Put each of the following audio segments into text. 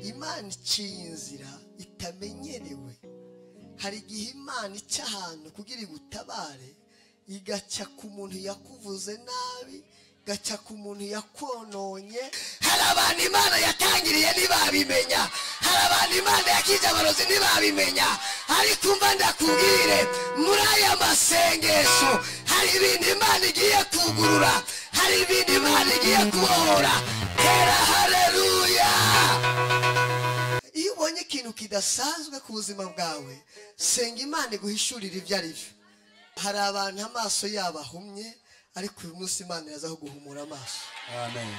Imana iciye inzira itamenyerewe. Hari igihe Imana ica ahantu kugira igutabare, igaca ku muntu yakuvuze nabi, igaca ku muntu yakononye. Hari abantu Imana yatangiriye ntibabimenya, hari abantu Imana yakije abarozi ntibabimenya. Ariko umva ndakubwire, muri aya masengesho hari ibintu Imana igiye kugurura, hari ibintu Imana igiye kubohora. Tera haleluya! Iyo ubonye ikintu kidasanzwe ku buzima bwawe, senga Imana iguhishurire ibyo ari byo. Hari abantu amaso yabo ahumye, ariko uyu munsi Imana iraza guhumura amaso. Amen.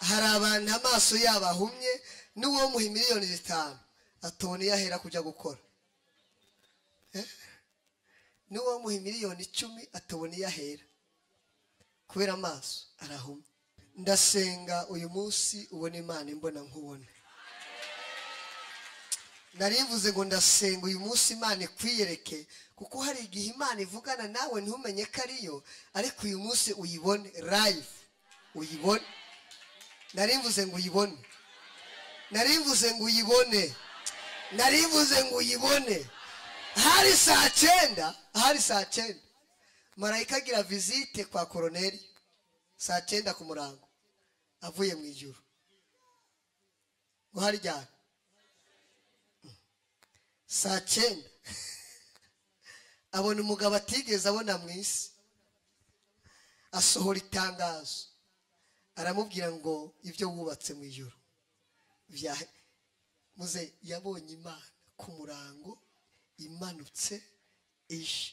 Hari abantu amaso yabo ahumye, n'uwo muha miliyoni 5 atobona iyo ahera kujya gukora. N'uwo muha miliyoni 10 atobona iyo ahera, kubera amaso arahumye. Ndasenga uyu munsi ubone Imana imbona nkubone. Narivuze ngo ndasenga uyu munsi Imana ikwiyereke, kuko hari igihe Imana ivugana nawe ntumenye ko ariyo, ariko uyu munsi uyibone live, uyibone. Narivuze ngo uyibone, narivuze ngo uyibone, narivuze ngo uyibone. Hari saa 9, hari saa 9 marayika agira visite kwa koroneli saa 9 ku murango, avuye mu ijuru. Ngo hari ryari? Saa 9 abona umugabo atigeze abona mu isi, asohora itangazo aramubwira ngo ibyo wubatse mu ijuru muze. Yabonye Imana ku murango imanutse ije.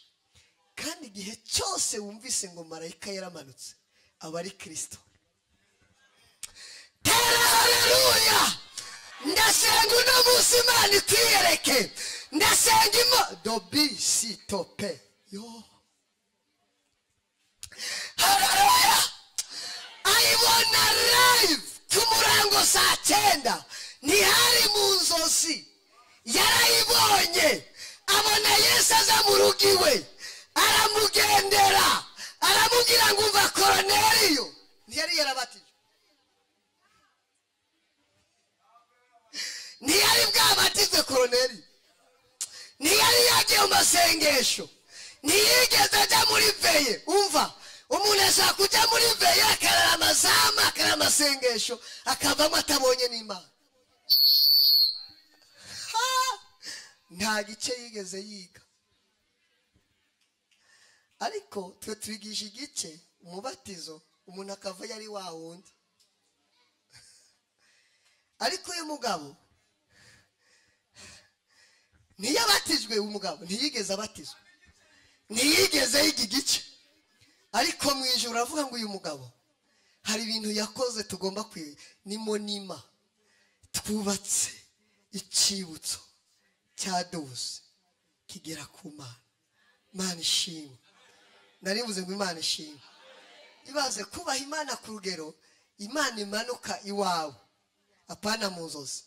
Kandi igihe cyose wumvise ngo marayika yaramanutse, aba ari Kristo. Tera haleluya! Ndasenga uno munsi Imana ikwiyereke. Ndasenga ima dobi si tope yo. Haleluya! Ayibona live ku murango saa 9, ntihari mu nzozi, yarayibonye. Abona Yesu aza mu rugo iwe, aramugendera, aramubwira ngo umva Koroneliyo. Ntiyari yarabatijwe, ntiyari bwabatizwe Koroneliyo, ntiyari yagiye mu masengesho, ntiyigeze ajya muri veye. Umva, umuntu ashaka kujya muri veye akarara amazamu, akarara amasengesho, akavamo atabonye n'Imana. Nta gice yigeze yiga, ariko twe twigisha igice umubatizo, umuntu akava yari wa wundi. Ariko uyu mugabo ntiyabatijwe, umugabo ntiyigeze abatizwa, ntiyigeze yiga igice. Ariko mu ijuru aravuga ngo uyu mugabo hari ibintu yakoze tugomba kwiga. Ni monima twubatse icyibutso cya doze kigera ku Mana. Imana ishimwe. Narivuze ngo Imana ishimwe. Ibaze kubaha Imana ku rugero Imana imanuka iwawe, apana mu nzozi.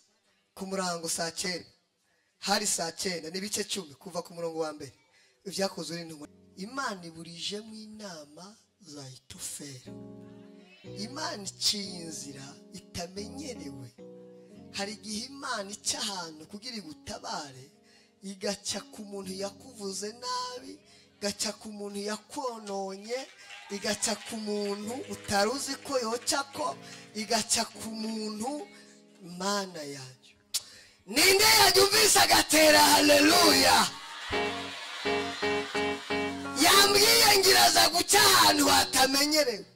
Ku murango saa 9, hari saa 9 n'ibice 10 kuva ku murongo wa mbere ibyakozwe n'intumwa. Imana iburijemo inama za Ahitofeli. Imana iciye inzira itamenyerewe. Hari igihe Imana ica ahantu kugira igutabare, igaca ku muntu yakuvuze nabi, igaca ku muntu yakononye, igaca ku muntu utari uzi ko yoca ko, igaca ku muntu. Mana yanjye, ninde yanyumvise agatera haleluya? Yambwiye ngiraza guca ahantu hatamenyerewe.